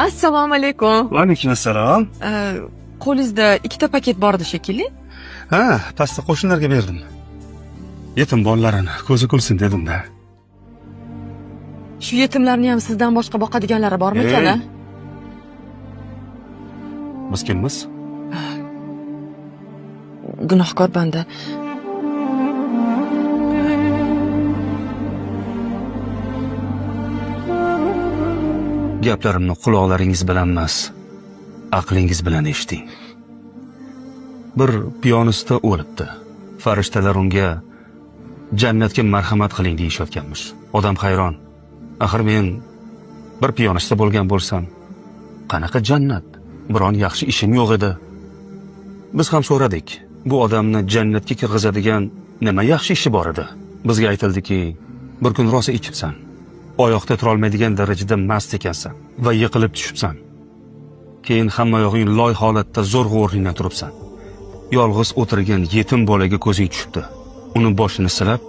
Assalomu alaykum. Va alaykum assalom. Qo'lingizda ikkita paket bor edi shekilli. Ha, pastda qo'shnilarga berdim. Yetim bolalarini ko'zi kulsin dedim-da. Shu yetimlarni ham sizdan boshqa boqadiganlari bormikan, a? Ey. Biz kimmiz? Gunohkor banda. Gaplarimni quloqlaringiz bilan emas, aqlingiz bilan eshiting. Bir piyonista o'libdi. Farishtalar unga jannatga marhamat qiling deyishayotganmish. Odam hayron. Axir men bir piyonista bo'lgan bo'lsam, qanaqa jannat? Biron yaxshi ishim yo'q edi. Biz ham so'radik. Bu odamni jannatga kirgizadigan nima yaxshi ishi bor edi? Bizga aytildiki, bir kun rosa ichibsan. Oyoqda turolmaydigan darajada mast ekansan va yiqilib tushibsan. Keyin hamma yog'ing loy holatda zo'rg'a o'rningdan turibsan. Yolg'iz o'tirgan yetim bolaga ko'zing tushibdi. Uni boshini silab,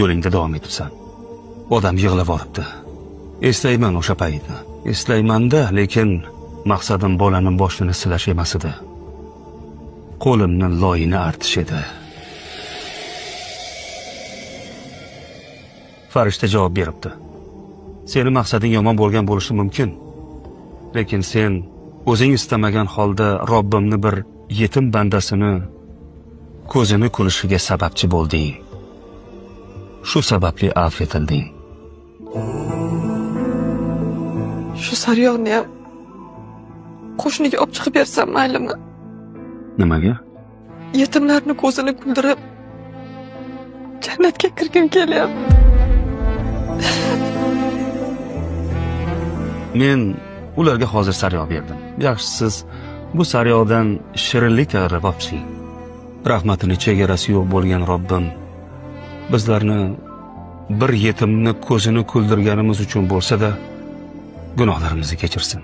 yo'lingda davom etibsan. Odam yig'lab yuboribdi. Eslayman o'sha paytni. Eslayman-da, lekin maqsadim bolaning boshini silash emas edi. Qo'limni loyini artish edi. Farishta javob beribdi. Seni maqsading yomon bo'lgan bo'lishi mumkin. Lekin sen o'zing istamagan holda Robbimni bir yetim bandasini ko'zini kulishiga sababchi bo'lding. Shu sababli afv etilding. Shu sariyog'ni ham qo'shniga olib chiqib bersam maylimi? Nimaga? Yetimlarni ko'zini kuldirib jannatga kirgim kelyapti. Men ularga hozir sariyog' berdim. Yaxshisiz bu sariyog'dan shirinlik tayyorlab olib chiqing. Rahmatini chegarasi yo'q bo'lgan Robbim bizlarni bir yetimni ko'zini kuldirganimiz uchun bo'lsa-da gunohlarimizni kechirsin.